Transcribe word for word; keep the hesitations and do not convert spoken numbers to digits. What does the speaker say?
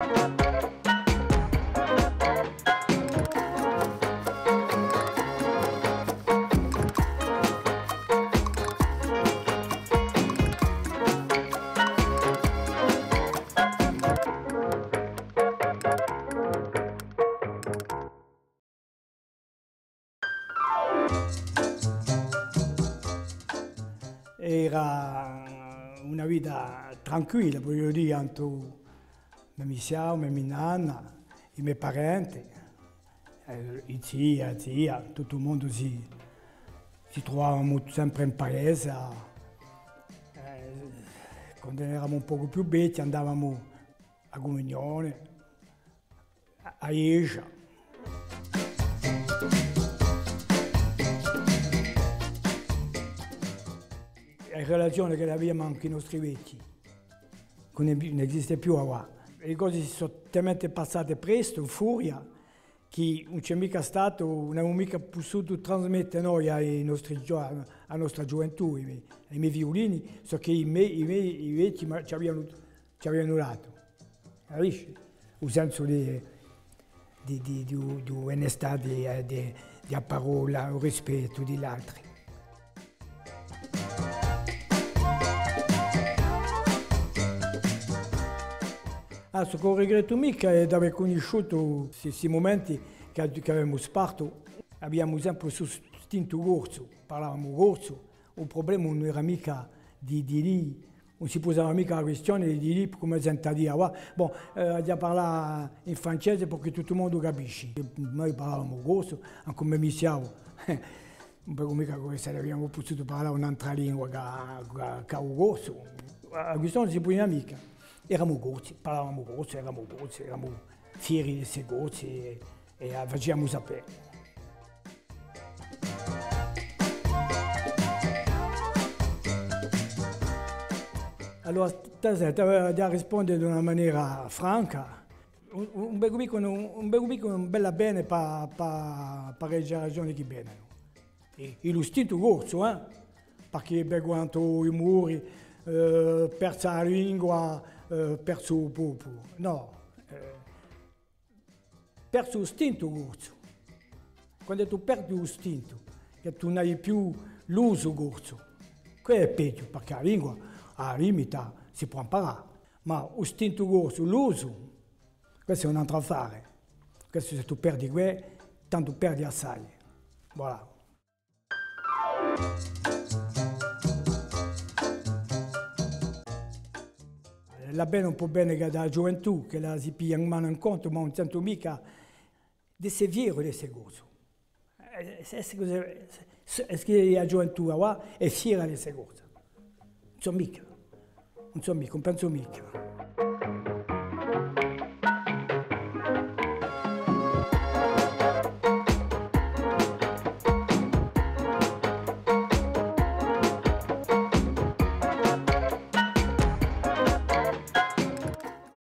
Era una vita tranquilla, vogliu dì, tantu me missiavu, me minnanna, i me parenti, eh, i zii, a zia, tuttu u mondu si, si truvavamu sempre in paese. Eh, quandu eramu un pocu più vechji andavamu à a cumunione, à, à a ghjesgia. E relazione chì aviamu cù i nostri vechji, chì ùn, ùn esiste più avà. E cose si sò talmente passate prestu, in furia, chì ùn ci hè micca statu, ùn avemu micca pussutu trasmette noi à i nostri ghjo-, à a nostra ghjuventù, i me, i me figliulini, ciò chì i me, i me, i vechji ci avianu, ci avianu datu. Capisci? U sensu di, di, di, di, di onestà, di, eh, di, di a parolla, u rispettu di l'altri. Ah, ciò ch'o rigrettu micca hè d'avè cunnisciutu sti, sti mumenti chì, chì avemu spartu. Aviamu sempre stu stintu corsu, parlavamu corsu, u prublema ùn era micca di, di dì, ùn si pusava micca a quistione di dì cum'è sentati avà. Bon, eh, aghju da parlà in francese perchè tuttu u mondu capisci. Noi parlavamu corsu, ancu me missiavu. Ùn vecu micca cumu s'aviamu pussutu parlà un'antra lingua chè, chè, chè u corsu. A quistione ùn si punia micca. Eramu corsi, parlavamu corsu, eramu corsi, eramu fieri d'esse corsi è, è a faciamu sapè. Allora, t'aghju da risponde d'una manera franca. Ùn, ùn vecu micca, ùn, ùn vecu micca un bella bene pà, pà, pà e generazione chì venenu. È, è u stintu corsu, eh? Perchè vecu tantu i muri, eh, persa a lingua, eh, persu u populu. Nò, eh, persu u stintu corsu. Quandu tù perdi u stintu, chì tù ùn hai più l'usu corsu, què hè peghju, perchè a lingua, à a limita, si pò amparà. Ma u stintu corsu, l'usu, questu hè un antru affare. Questu, s'è tù perdi què, tandu perdi assai. Voilà. L'avvene ùn pò vene chè da a ghjuventù, chì a si piglia in manu in contu, ma ùn sentu micca d'esse fieru d'esse corsu. Eh, s'è, s'è, s'è, s'è chì a ghjuventù avà hè fiera d'esse corsa. Ùn sò micca, ùn sò micca, ùn pensu micca.